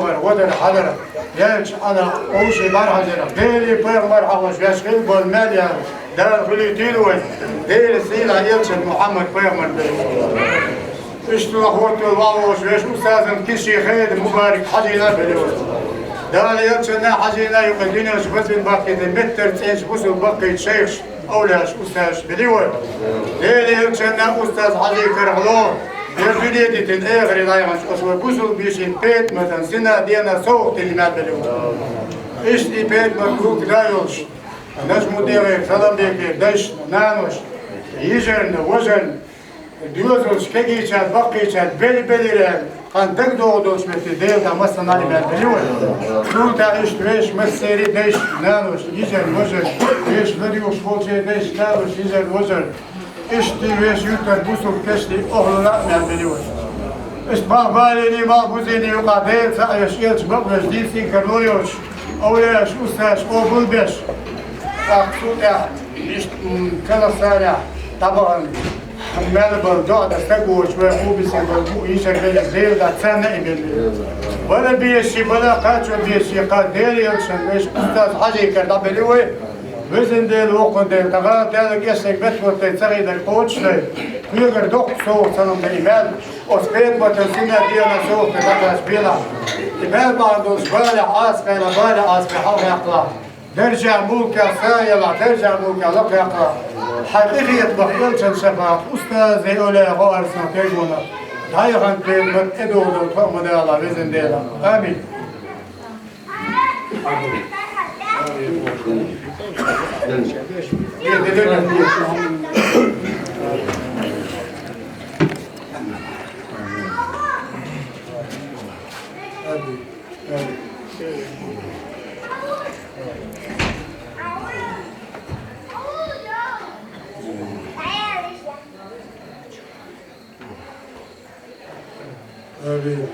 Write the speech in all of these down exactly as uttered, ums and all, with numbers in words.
Вадар хьадар, яьлча Ӏана овший бӀарахьажар, Дели пайхамар хьахош веш хила бола мел яр, Дала хуьлийтийла вай, Дели сийлахь элчан Мухьаммад пайхамар бели. Иштта лахоттал валош веш устазан киши хеда мубарак хьажийна бели вай. Дала элчанна хьажийна юкъа динаш базбин баккхита меттар цӀенча бусул баккхийча шайхаш. Овлияш, устазаш бели вай. Дели элчанна устаз хьажи карахло, я дуьне дитина эхари лайгӀанча оцу вай бусул бийшин Петматан сина дена совгӀат дина мел бели вай. Иштта и Петмат гулка да йолуш, НажмудегӀера, Саламбекера дайшна, нанош, йижарна, важарна, доьзалш кегийчара, баккхийчара бели-белира, кхана дагадогӀу долчу метте Дела тӀа массанхьа а баьлла бели вай. Цул тӀаьхьа иштта вешан массерий дайш, нанош, йижарна, важарна, вешан ладуьйгӀуш волчеран дайш, нанош, йижарна, важарна. Иштта вешан юьртара бусулба кешнийн охӀлана а баьлла бели вай. Иштта малхбалийний, малхбузийний юкъахь Дела цхьаъ веш, элча бакъвеш, дийцинкарло йоцуш, овлияш, устазаш къобалбеш. ТӀаккха цул тӀаьхьа иштта, м, Казахстанехь дӀабахана мел бала доӀа дан стаг воцуш вай къобалбеш болу бу йижар велира, Дела дац царна а и белла. Бала беший, бала кхачо беший, кхара Дела елчан вешан устаз хьажийкара дӀабели вай, везан Дела, воккхан Дела, тхан гӀала Далла кӀезиг бетта дай ца хилар кхочушдай, кхоьгара доккха совгӀат санна дай и мел, оцу Петматан сина дена совгӀат дакхача белахь. И мел бахьана долуш балехь Ӏаса кхайла, балехь Ӏаса кхайла хьалхаяккхалахь. Даржехь, мулкехь са а елахь, даржехь, мулкехь лакхаяккхалахь. Хьайн къинхетамах элчан шапаӀат, устазан, овлиян гӀо арсанах тергонах дӀаяханчу Петмат тӀедогӀу долу тоам ма далахь, везан Дела. Амин. آمين. آمين.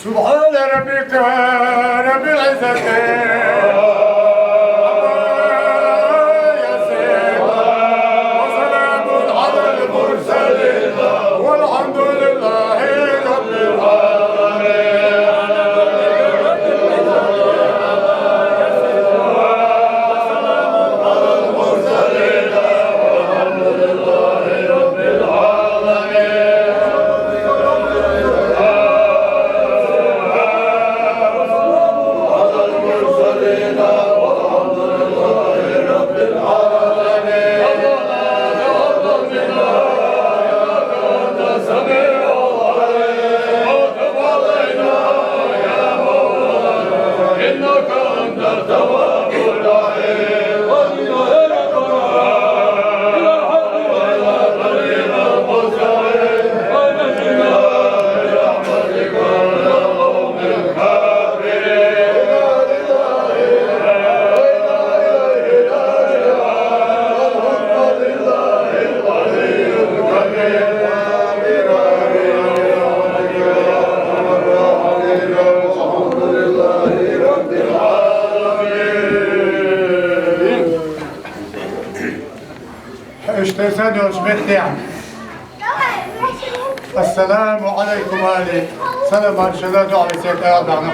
سبحان ربك رب العزة عما يصفون، وسلام على المرسلين، والحمد لله رب العالمين. Иштта сан йолчу меттехь. Ассаламу алайкум, али. Салам маршалла, дуьхьал сета, Аллахьна.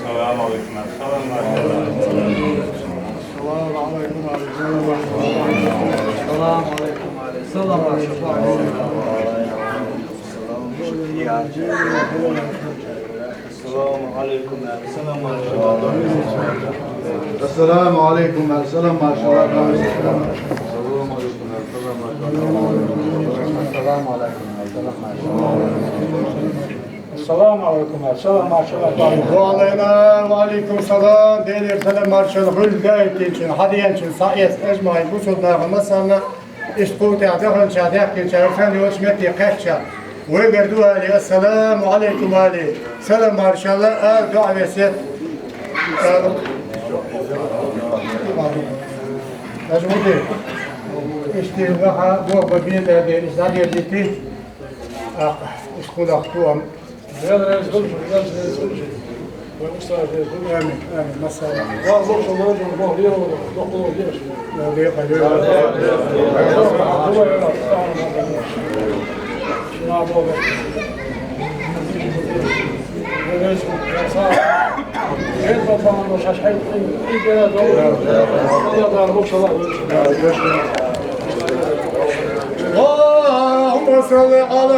السلام عليكم، أهل السلام والرحمة. السلام عليكم، أهل السلام والرحمة. السلام عليكم، أهل السلام والرحمة. السلام عليكم. السلام عليكم. السلام عليكم. السلام عليكم. السلام عليكم. السلام عليكم. السلام عليكم. وعلينا وعليكم السلام. Дела салам-маршал гӀолла даиман хилда шун, хьадаьнна шун саэс, ажмаин, бусалба нахана массанена. Иштта кху тӀехьа даханча, даьхкинча, фан йолча метте кхаьчча, вай гара ду али, ассаламу Ӏалайкум али. Салам-маршал ала, дуӀа-весет ала. Даже вот это. Иштта ваха, Бог ба беда дер, из дӀадер дити. Ах, из кулах туам. Дела раьза хилва шуна, Дела раьза хилва шуна. Вай устаз раьза хилва шуна. Амин, амин. Масала. Вай лучше лучше, Бог лучше, Бог лучше. Вай лучше, лучше. اللهم صل على